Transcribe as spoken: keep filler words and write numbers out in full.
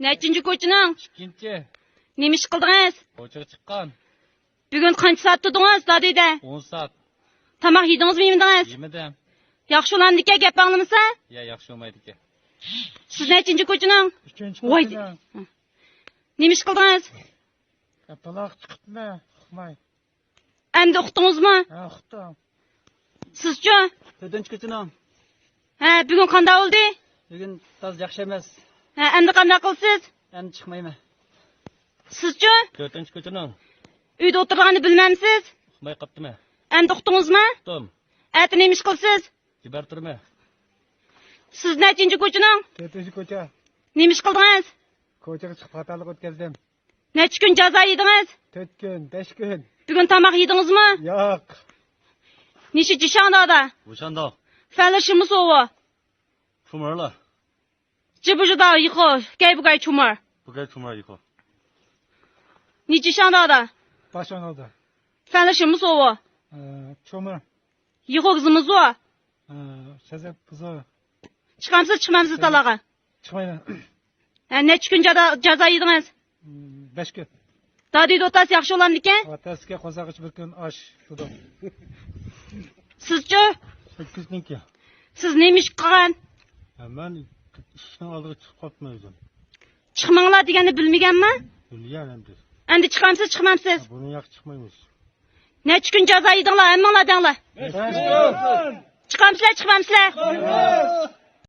نەچچىنچى كوچىنىڭ؟ ئىككىنچى. نېمە ئىش قىلدىڭىز؟ كوچىغا چىققان. بۈگۈن قانچە سائەت تۇردىڭىز دادىدە؟ ئون سائەت. تاماق يېدىڭىزمۇ، يېمىدىڭىز؟ يېمىدىم. ياخشى بولامدىكەن گەپ ئاڭلىمىسا؟ يا، ياخشى بولمايدىكەن. سىز نەچچىنچى كوچىنىڭ؟ ئۈچىنچى ۋاي، كوچىنىڭ. نېمە ئىش قىلدىڭىز؟ بۇلاق چىقىپتىمەن، ئۇقماي. ئەمدى ئۇقتىڭىزمۇ؟ ھە، ئۇقتۇم. سىزچۇ؟ تۆتىنچى كوچىنىڭ. ھە، بۈگۈن قانداق بولدى؟ بۈگۈن تازا ياخشى ئەمەس. ھە، ئەمدى قانداق قىلىسىز؟ ئەمدى چىقمايمەن. سىزچۇ؟ تۆتىنچى كوچىنىڭ. ئۆيدە ئولتۇرغاننى بىلمەمسىز؟ ئۇقماي قاپتىمەن. ئەمدى ئۇقتىڭىزمۇ؟ ئۇقتۇم. ئەتە نېمە ئىش قىلىسىز؟ جىبەر تۇرىمەن. سىز نەچچىنچى كوچىنىڭ؟ تۆتىنچى كوچا. نېمە ئىش قىلدىڭىز؟ كوچىغا چىقىپ خاتالىق ئۆتكۈزدۈم. نەچچە كۈن جازا يېدىڭىز؟ تۆت كۈن، بەش كۈن. بۈگۈن تاماق يېدىڭىزمۇ؟ ياق. 你是几上道的？ 五上道。 犯了什么错误？ 出门了。 这不知道，以后该不该出门？ 不该出门以后。 你几上道的？ 八上道的。 犯了什么错误？ 呃，出门。 以后怎么做？ 呃，现在不做。 چىقامسىز، چىقمامسىز تالاغا؟ چىقمايمەن. ھە، نەچچە كۈن جازا، جازا يېدىڭىز؟ م، بەش كۈن. دادىدە ئولتۇرسا ياخشى بولامدىكەن؟ ئاتاسىكە قورساق ئېچىپ بىر كۈن ئاش شۇدۇق. سىزچۇ؟ سەككىزنىڭكى. سىز نېمە ئىش قىلغان؟ ھە، مەن ئىشىكنىڭ ئالدىغا چىقىپ قاپتىمەن ئۆزۈم. چىقماڭلار دېگەننى بىلمىگەنما؟ بىلگەن ئەمدى. ئەمدى چىقامسىز، چىقمامسىز؟ بۇنىڭ ياقى چىقمايمىز. نەچچە كۈن جازا يېدىڭلار، ھەممىڭلار دەڭلار. بەش كۈن. چىقامسىلەر، چىقمامسىلەر؟